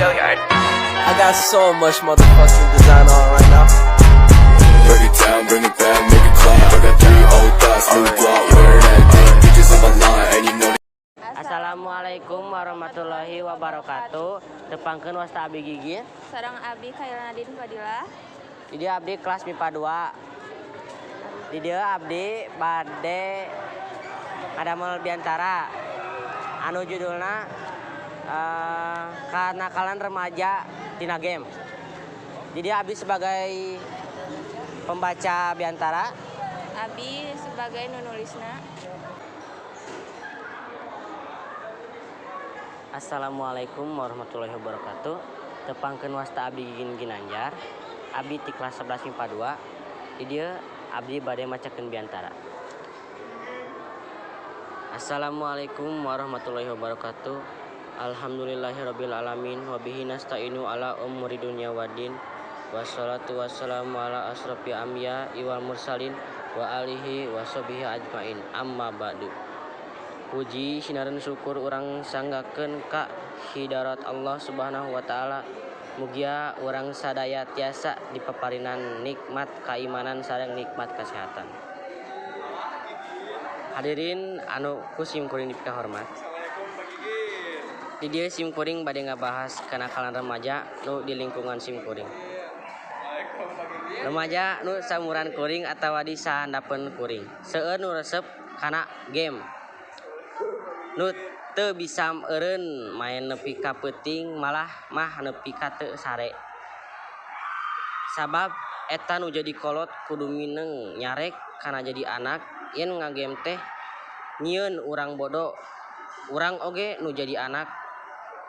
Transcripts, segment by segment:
Go Yard. I got so much motherfucking design on right now. Break it down, bring it back, make it clap. I got three old thoughts, new guap, wear that thing. Bitches on my line, and you know Assalamualaikum warahmatullahi wabarakatuh. Tepangkeun wasta abi Gigit. Sareng Abi Khairul Nadine Fadilah. Di dieu abdi kelas MIPA 2. Di dieu abdi bade ngadamel biantara anu judulna kenakalan remaja tina game. Jadi abdi sebagai pembaca biantara. Abi sebagai nu nulisna. Assalamualaikum warahmatullahi wabarakatuh. Tepangkeun wasta abdi Gigin Ginanjar. Abdi ti kelas 11 MIPA 2. Di dieu abdi bade macakeun biantara. Assalamualaikum warahmatullahi wabarakatuh. Alhamdulillahirabbil alamin wa bihi nasta'inu ala umuri dunya waddin. Wassalatu wassalamu ala asrofil anbiya wal mursalin wa alihi washabihi ajmain. Amma ba'du. Puji sinaran syukur urang sanggakeun ka hidarat Allah Subhanahu wa taala. Mugia urang sadaya tiasa dipaparinan nikmat keimanan sareng nikmat kesehatan. Hadirin anu ku sim kuring dipikahormat. Di dieu sim kuring bade ngabahas kenakalan remaja nu di lingkungan sim kuring. Remaja nu saumuran kuring atawa di sahandapeun kuring. Seueur nu resep kana game. Nu teu bisa eureun main nepi ka peuting, malah mah nepi ka teu sare. Sabab eta nu jadi kolot kudu mineng nyarek kana jadi anak yen ngagame teh nyieun urang bodo. Urang oge nu jadi anak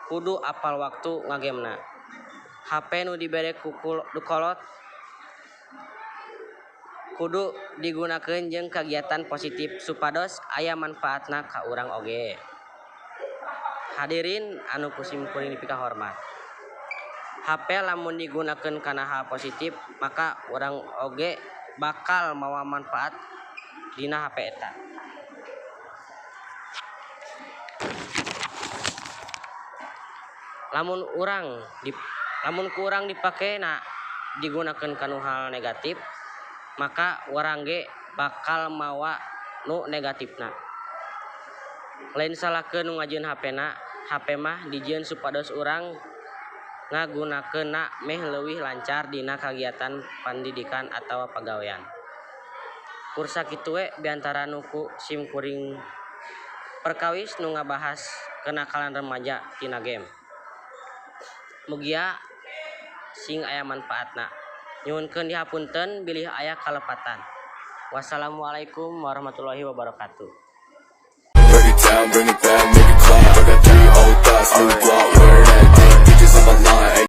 kudu apal waktu ngagamena. HP nu dibere ku kolot kudu digunakeun jeung kagiatan positif supados aya manfaatna ka urang oge. Hadirin anu ku sim kuring dipikahormat. HP lamun digunakeun kana hal positif, maka urang oge bakal mawa manfaat dina HP eta. Lamun urang di, lamun ku urang dipake na digunakeun kanu hal negatif, maka urang ge bakal mawa nu negatifna. Lain salahkeun nu ngajieun HP-na, HP mah dijieun supados urang ngagunakeunna meh leuwih lancar dina kagiatan pandidikan atawa pagawean. Kur sakitu we biantara nu ku sim kuring perkawis nu ngabahas kenakalan remaja tina game. Mugia sing aya manfaatna. Nyuhunkeun dihapunten bilih aya kalepatan. Wassalamualaikum warahmatullahi wabarakatuh. Break it down, bring it